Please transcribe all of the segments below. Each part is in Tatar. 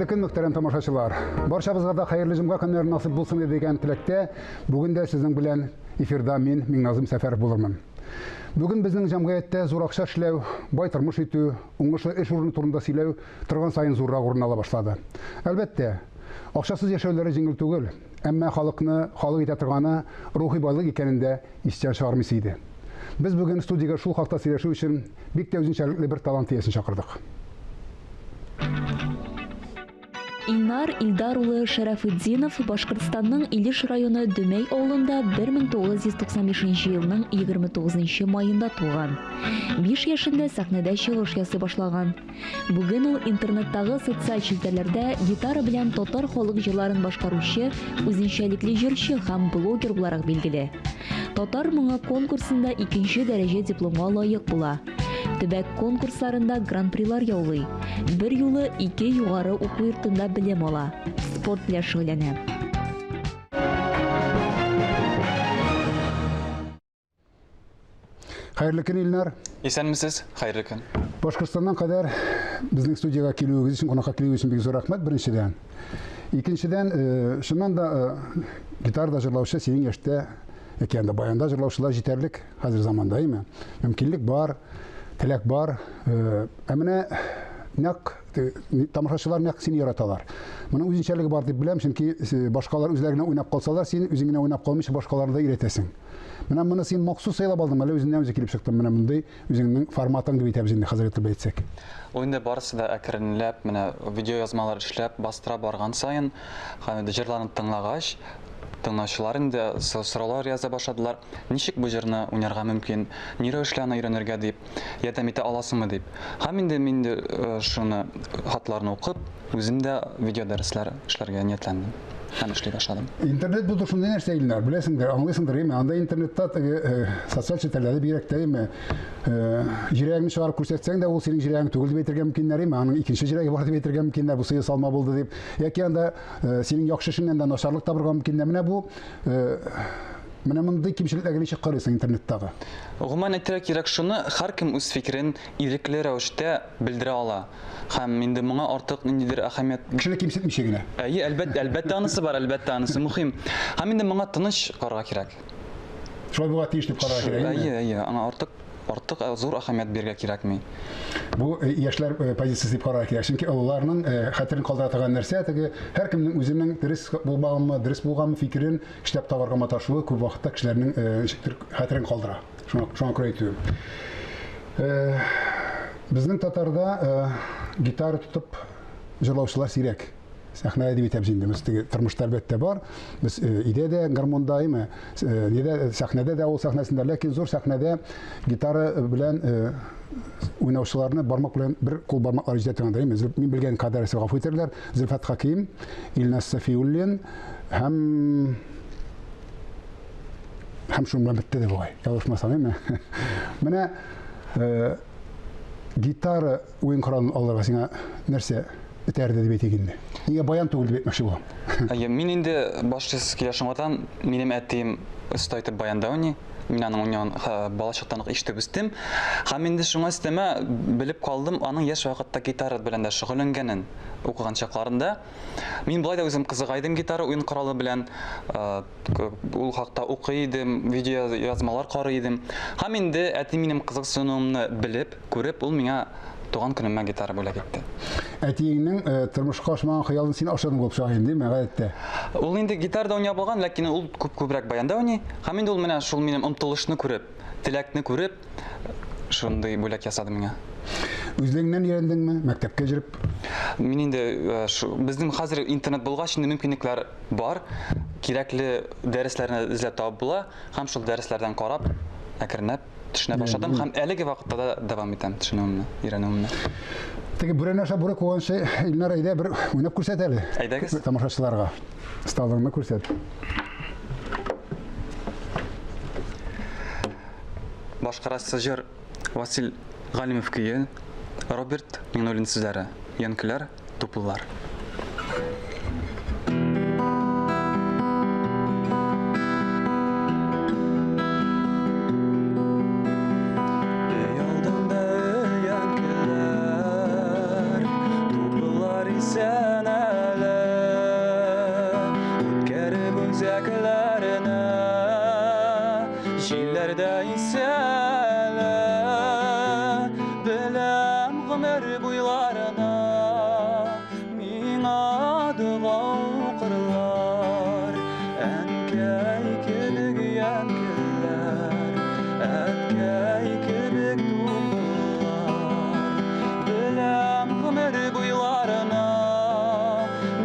Хәерле көн, мөхтәрәм тамашачылар. Барчабызга да хәерле җомга көннәре насыйп булсын иде дигән теләктә, бүген дә сезнең белән эфирда мин, Миңназым Сәфәров булырмын. Бүген безнең җәмгыятьтә зур акча эшләү, бай тормыш итү, уңышлы эш урыны турында сөйләү торган саен зуррак урын ала башлады. Әлбәттә, акчасыз яшәүләре җиңел түгел, әмма халыкны халык итә торганы рухи байлык икәнен дә истән чыгармыйсы иде. Без бүген студиягә шул хакта сөйләшү өчен бик тә үзенчәлекле бер талант иясен чакырдык. Илнар Илдар улы Шәрәфетдинов Башкортстанның Илеш районы Дөмәй авылында 1995 елның 29 маенда туган. 5 яшендә сәхнәдә чыгыш ясый башлаган. Бүген ул интернеттагы социаль челтәрләрдә гитара белән татар халык җырларын башкаручы үзенчәлекле җырчы һәм блогер буларак билгеле. Татар моңы конкурсында икенче дәрәҗә дипломга лаек була. Төбәк конкурсларында гран-прилар яулый. Бер юлы ике югары уку йортында белем ала. Спорт белән шөгыльләнә. Хәерле көн, Илнар. Исәнмесез, хәерле көн. Башкортстаннан кадәр безнең студиягә килүегез өчен, кунакка килүегез өчен бик зур рәхмәт беренчедән. Икенчедән, э, чыннан да э, гитарада җырлаучы синең яшьтә яки анда баянда җырлаучылар җитәрлек хәзер заманда, әйме? Мөмкинлек бар, теләк бар. Э, ә менә нәкъ тамашачылар нәкъ сине яраталар. Моның үзенчәлеге бар дип беләм, чөнки башкалар үзләре генә уйнап калсалар, син үзең генә уйнап калмыйча башкаларны да өйрәтәсең. Менә моны син махсус сайлап алдың, әллә үзеннән үзе килеп чыктың, менә мондый үзеңнең форматың дип әйтәбез инде хәзерге телдә әйтсәк. Ул инде барысы да әкренләп, менә видеоязмалар эшләп бастыра барган саен, һәм инде җырларны тыңлагач, тыңлаучылар инде сораулар яза башладылар. Ничек бу җырны уйнарга мөмкин? Ни рәвешле аны өйрәнергә дип, ярдәм итә аласыңмы дип. Һәм инде мин инде э, шуны хатларны укып, Үзем дә видеодәресләр эшләргә ниятләндем һәм эшли башладым. Интернет бу шундый нәрсә, Илнар, беләсеңдер, аңлыйсыңдыр, әйме? Анда интернетта теге э, социаль челтәрләрдә бигрәк тә, әйме, э, җирәгеңне чыгарып күрсәтсәң дә, ул синең җирәгең түгел дип әйтергә мөмкиннәр, әйме? Аның икенче җирәге бар дип әйтергә мөмкиннәр, бусы ясалма булды дип. Яки анда э, синең яхшы эшеңнән дә начарлык табырга мөмкиннәр. Менә бу Менә мондый кимчелекләргә ничек карыйсың интернеттагы? Гомумән әйтергә кирәк шуны, һәркем үз фикерен ирекле рәвештә белдерә ала. Һәм инде моңа артык ниндидер әһәмият Кешене кимсетмичә генә. Әйе, әлбәттә, әлбәттә анысы бар, әлбәттә анысы мөһим. Һәм инде моңа тыныч карарга кирәк. Шулай булырга тиеш дип карарга кирәк. Әйе, әйе, аңа артык артык э, зур әһәмият бирергә кирәкми. Бу э, яшьләр э, позициясе дип карарга кирәк. Чөнки олыларның хәтерен калдыра торган нәрсә теге һәркемнең үзенең дөрес булмаганмы, дөрес булганмы фикерен эшләп табарга маташуы күп вакытта кешеләрнең ничектер хәтерен калдыра. Шуңа, шуңа күрә әйтүем. Э, безнең татарда э, гитара тотып җырлаучылар сирәк. Сәхнәдә дип әйтәбез инде. Без теге тормышта әлбәттә бар. Без э, өйдә дә гармонда, әйме, нидә сәхнәдә дә ул сәхнәсендә, ләкин зур сәхнәдә гитара белән уйнаучыларны бармак белән бер кул бармаклары җитә торган, әйме. Мин белгән кадәресе гафу итәрләр. Зөлфәт Хаким, Илназ Сафиуллин һәм Һәм шуның белән бетте дә бугай. Ялгышмасам, әйме? Менә э, гитара уен коралын алырга сиңа нәрсә этәрде дип әйтик инде. Нигә баян түгел дип әйтмәкче булам. Әйе, мин инде башлыйсы килә шуңардан, минем әтием оста итеп баянда уйный. Мин аның уйнавын балачактан ук ишетеп үстем. Һәм инде шуңа өстәмә белеп калдым, аның яшь вакытта гитара белән дә шөгыльләнгәнен укыган чакларында. Мин болай да үзем кызыга идем гитара уен коралы белән. Ул хакта укый идем, видео язмалар карый идем. Һәм инде әти минем кызыксынуымны белеп, күреп, ул миңа туган көнемә гитара бүләк итте. Әтиеңнең э, тормышка ашмаган хыялын син ашырдың булып чыга инде, гадәттә. Ул инде гитарада уйный алган, ләкин ул күп күбрәк баянда уйный. Һәм инде ул менә шул минем омтылышны күреп, теләкне күреп, шундый бүләк ясады миңа. Үзлегеңнән өйрәндеңме, мәктәпкә йөреп? Мин инде э, безнең хәзер интернет булгач, инде мөмкинлекләр Бар, кирәкле дәресләрне эзләп табып була һәм шул дәресләрдән карап, әкренләп төшенә башладым һәм әлеге вакытта да дәвам итәм төшенүемне, өйрәнүемне. Теге бүрәнә аша бүрек куганчы, Илнар, әйдә бер уйнап күрсәт әле. Әйдәгез. Тамашачыларга. Осталыгыңны күрсәт. Башкарасы җыр Васил Галимов көе, Роберт Миңнуллин сүзләре. Өянкеләр Туплылар. Өй алдында өянкеләр, туплылар исән. Чәчәкләренә җилләрдә исәлә. Беләм гомер буйларына миңа дога укырлар. Әнкәй кебек өянкеләр, әткәй кебек тупыллар. Беләм гомер буйларына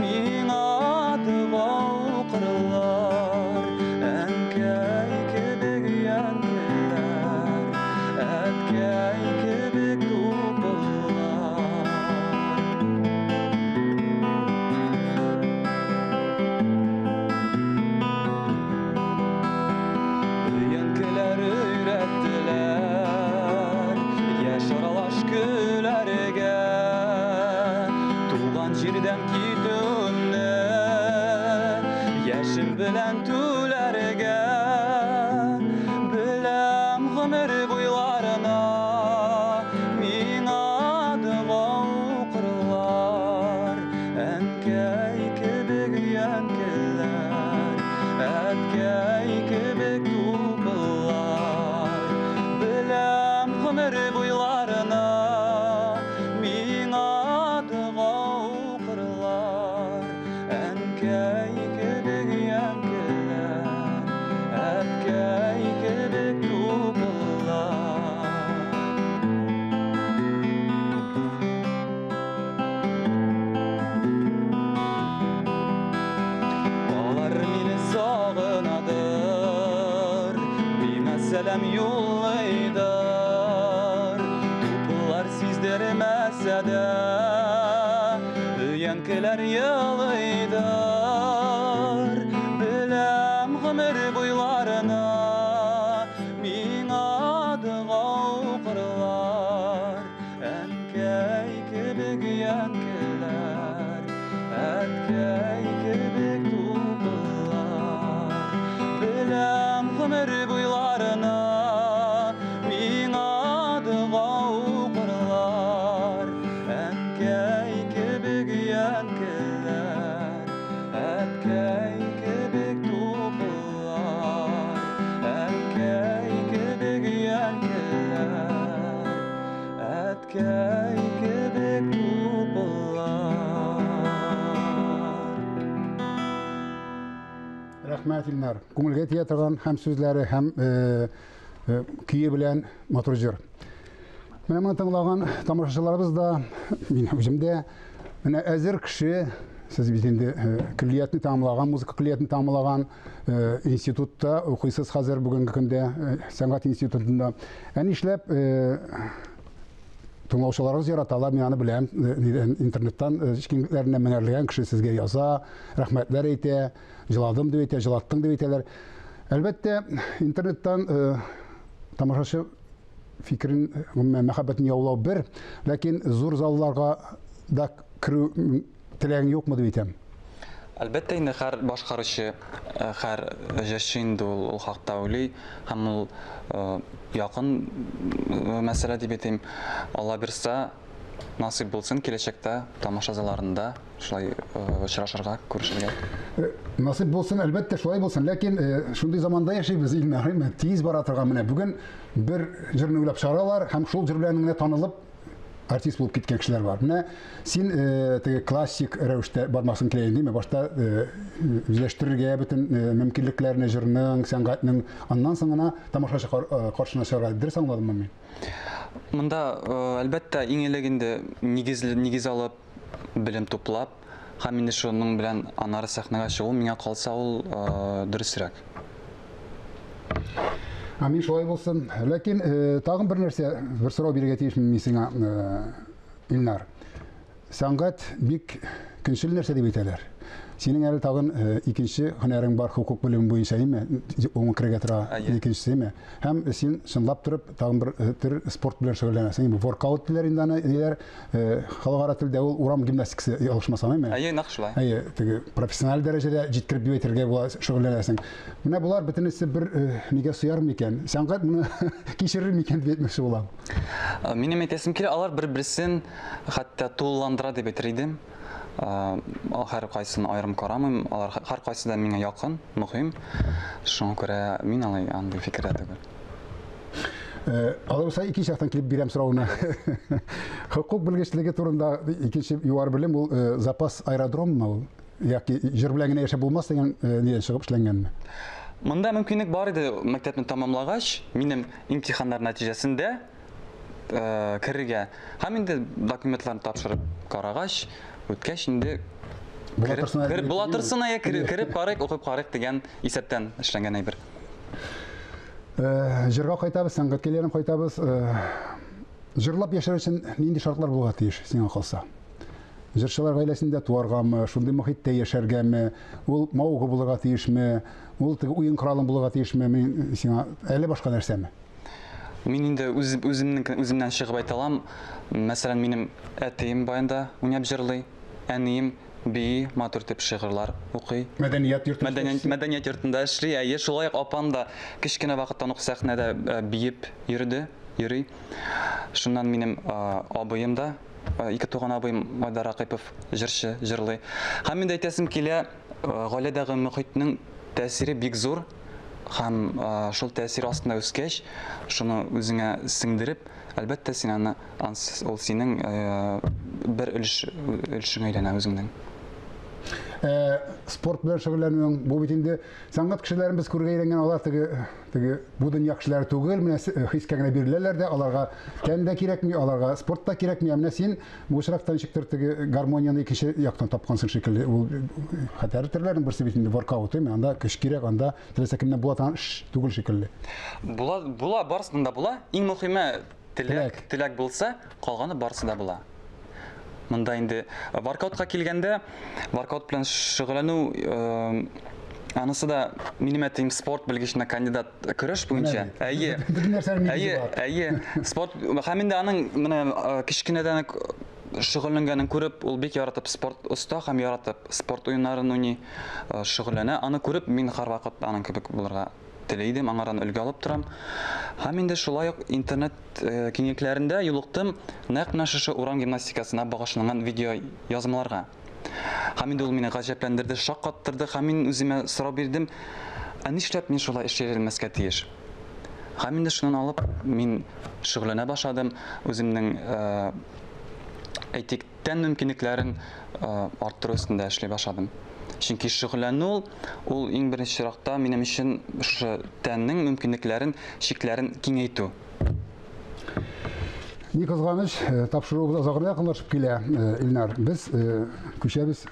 миңа дога укырлар. Әнкәй кебек өянкеләр, әткәй кебек тупыллар. Өянкеләр өйрәттеләр Яшь аралаш көләргә Туган җирдән китүемне Яшем белән түләргә Беләм гомер буйларына Миңа дога укырлар Әнкәй кебек өянкеләр, әткәй кебек тупыллар. Беләм гомер буйларына миңа дога укырлар. Әнкәй кебек өянкеләр, әткәй кебек тупыллар. Алар мине сагынадыр, миңа сәлам юллыйдыр. Тупылар сиздермәсә дә, өянкеләр елыйдыр. Беләм гомер буйларына миңа дога укырлар. Әнкәй кебек өянкеләр, әткәй кебек тупыллар. Беләм гомер буйларына миңа дога укырлар. Әнкәй кебек өянкеләр, әткәй кебек тупыллар. Әнкәй кебек өянкеләр, әткәй кебек тупыллар. Рәхмәт, Илнар. Күңелгә тия торган һәм сүзләре, һәм көе белән матур җыр. Менә моны тыңлаган тамашачыларыбыз да, мин үзем дә, менә әзер кеше, сез бит инде көллиятне тәмамлаган, музыка көллиятен тәмамлаган, институтта укыйсыз хәзер бүгенге көндә, сәнгать институтында. Ә нишләп тыңлаучыларыбыз яраталар, мин аны беләм, интернеттан киңлекләреннән меңәрләгән кеше сезгә яза, рәхмәтләр әйтә, җыладым дип әйтә, җылаттың дип әйтәләр. Әлбәттә, интернеттан тамашачы фикерен, гомумән, мәхәббәтен яулау бер, ләкин зур залларга да керү теләгең юкмы дип әйтәм. Әлбәттә инде һәр башкаручы, һәр җырчы инде ул хакта уйлый һәм ул якын мәсьәлә дип әйтим. Алла бирса, насыйп булсын киләчәктә тамаша залларында шулай очрашырга, күрешергә. Насыйп булсын, әлбәттә, шулай булсын. Ләкин шундый заманда яшибез, Илнар, тиз бара торган менә бүген бер җырны уйлап чыгаралар һәм шул җыр белән генә танылып артист булып киткән кешеләр бар. Менә син теге классик рәвештә бармасын килә инде, башта үзләштерергә бөтен мөмкинлекләрне җырның, сәнгатьнең, аннан соң гына тамашачы каршына чыгарга. Дөрес аңладыммы мин? Монда, әлбәттә, иң элек инде нигез алып, белем туплап, һәм инде шуның белән аннары сәхнәгә чыгу миңа калса ул дөресрәк. Амин, шулай булсын. Ләкин тагын бер нәрсә, бер сорау бирергә тиешмен мин сиңа, Илнар. Сәнгать бик көнчел нәрсә дип әйтәләр. Синең әле тагын икенче һөнәрең бар, хукук белеме буенча, әйме? Дипломың керергә тора, икенчесе, әйме? Һәм син чынлап торып тагын бер төр спорт белән шөгыльләнәсең. Бу воркаут диләр инде аны, ниләр, халыкара телдә ул урам гимнастикасы, ялгышмасам, әйме? Әйе, нәкъ шулай. Әйе, теге профессиональ дәрәҗәдә җиткереп дип әйтергә була, шөгыльләнәсең. Менә болар бөтенесе бер нигә сыяр микән? Сәнгать моны кичерер микән дип әйтмәкче булам. Минем әйтәсем килә, алар бер-берсен хәтта тулыландыра дип әйтер идем. Һәркайсын аерым карамыйм, алар һәркайсы да миңа якын, мөһим. Шуңа күрә мин алай андый фикердә түгел. Алай булса, икенче яктан килеп бирәм сорауны. Хокук белгечлеге турында икенче югары белем ул запас аэродроммы ул? Яки җыр белән генә яшәп булмас дигән нидән чыгып эшләнгәнме? Монда мөмкинлек бар иде мәктәпне тәмамлагач, минем имтиханнар нәтиҗәсендә керергә. Һәм инде документларны тапшырып карагач, үткәч инде кереп, була торсын, әйе, кереп карыйк, укып карыйк дигән исәптән эшләнгән әйбер. Җырга кайтабыз, сәнгатькә әйләнеп кайтабыз. Җырлап яшәр өчен нинди шартлар булырга тиеш сиңа калса? Җырчылар гаиләсендә туаргамы, шундый мохиттә яшәргәме, ул мавыгу булырга тиешме, ул теге уен коралың булырга тиешме, мин сиңа әллә башка нәрсәме? Мин инде үз, үземнең үземнән чыгып әйтә алам. Мәсәлән, минем әтием баянда уйнап җырлый, әнием бии, матур итеп шигырьләр укый. Мәдәният йортында мәдәният, мәдәният йортында эшли. Әйе, шулай ук апам да кечкенә вакыттан ук сәхнәдә э, биеп йөрде, йөри. Шуннан минем э, абыем да, э, ике туган абыем Айдар Ракыйпов җырчы, җырлый. Һәм инде әйтәсем килә, гаиләдәге мохитнең тәэсире бик зур. Һәм шул тәэсир астында үскәч, шуны үзеңә сеңдереп, әлбәттә, син аны, ул синең бер өлеш, өлешеңә әйләнә үзеңнең. Спорт белән шөгыльләнүең, бу бит инде сәнгать кешеләрен без күрергә өйрәнгән, алар теге, теге бу дөнья кешеләре түгел, менә хискә генә биреләләр дә, аларга тән дә кирәкми, аларга спорт та кирәкми. Ә менә син бу очракта ничектер теге гармонияне икенче яктан тапкансың шикелле. Ул хәтәр төрләрнең берсе бит инде воркаут, әйме? Анда көч кирәк, анда теләсә кемнән була торган эш түгел шикелле. Була, була, барысының да була. Иң мөһиме теләк, теләк булса, калганы барысы да була. Монда инде воркаутка килгәндә, воркаут белән шөгыльләнү, анысы да минем әтием спорт белгеченә кандидат көрәш буенча. Әйе. Бөтен нәрсәнең нигезе бар. Әйе, спорт һәм инде аның менә кечкенәдән үк шөгыльләнгәнен күреп, ул бик яратып спорт оста һәм яратып спорт уеннарын уйный, шөгыльләнә. Аны күреп, мин һәрвакыт аның кебек булырга тели идем, аңардан өлге алып торам. Һәм инде шулай ук интернет киңлекләрендә юлыктым нәкъ менә шушы урам гимнастикасына багышланган видео язмаларга. Һәм инде ул мине гаҗәпләндерде, шаккаттырды һәм мин үземә сорау бирдем, ә нишләп мин шулай эшли белмәскә тиеш? Һәм инде шуннан алып мин шөгыльләнә башладым, үземнең, әйтик, тән мөмкинлекләрен арттыру өстендә эшли башладым. Чөнки шөгыльләнү ул, ул иң беренче чиратта минем өчен шушы тәннең мөмкинлекләрен, чикләрен киңәйтү. Ни кызганыч, э, тапшыруыбыз азагына якынлашып килә, э, Илнар. Без э, күчәбез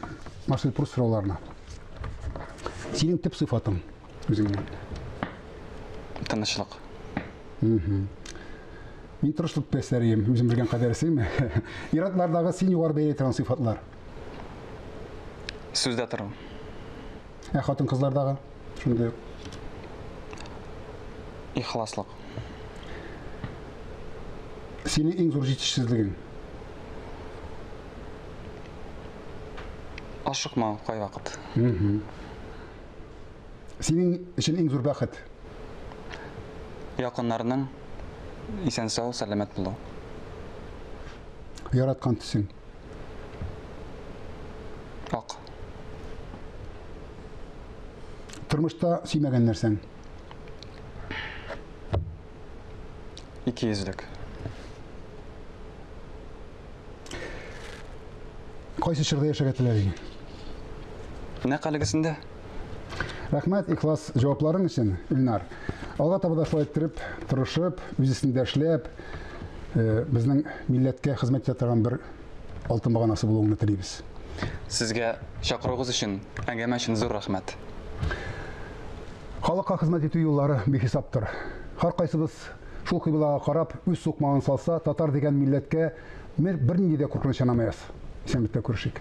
Марсель Пруст сорауларына. Синең төп сыйфатың үзеңнең? Тынычлык. Мин тырышлык пәсләрем, үзем белгән кадәресеме. Ир-атлардагы син югары бәяли торган сыйфатлар? Сүздә тору. Ә хатын-кызлардагы? Шундый ук. Ихласлык. Синең иң зур җитешсезлегең? Ашыкмау кайвакыт. Синең өчен иң зур бәхет? Якыннарның исән-сау, сәламәт булу. Яраткан төсең? Ак. Тормышта сөймәгән нәрсәң? Икейөзлек. Кайсы чорда яшәргә теләр идең? Нәкъ әлегесендә. Рәхмәт ихлас җавапларың өчен, Илнар. Алга таба да шулай иттереп, тырышып, үз өстендә эшләп, э, безнең милләткә хезмәт итә торган бер алтын баганасы булуыңны телибез. Сезгә чакыруыгыз өчен, әңгәмә өчен зур рәхмәт. Халыкка хезмәт итү юллары бихисаптыр. Һәркайсыбыз шул кыйблага карап, үз сукмагын салса, татар дигән милләткә бернинди дә куркыныч янамаяс. Исәнлектә күрешик.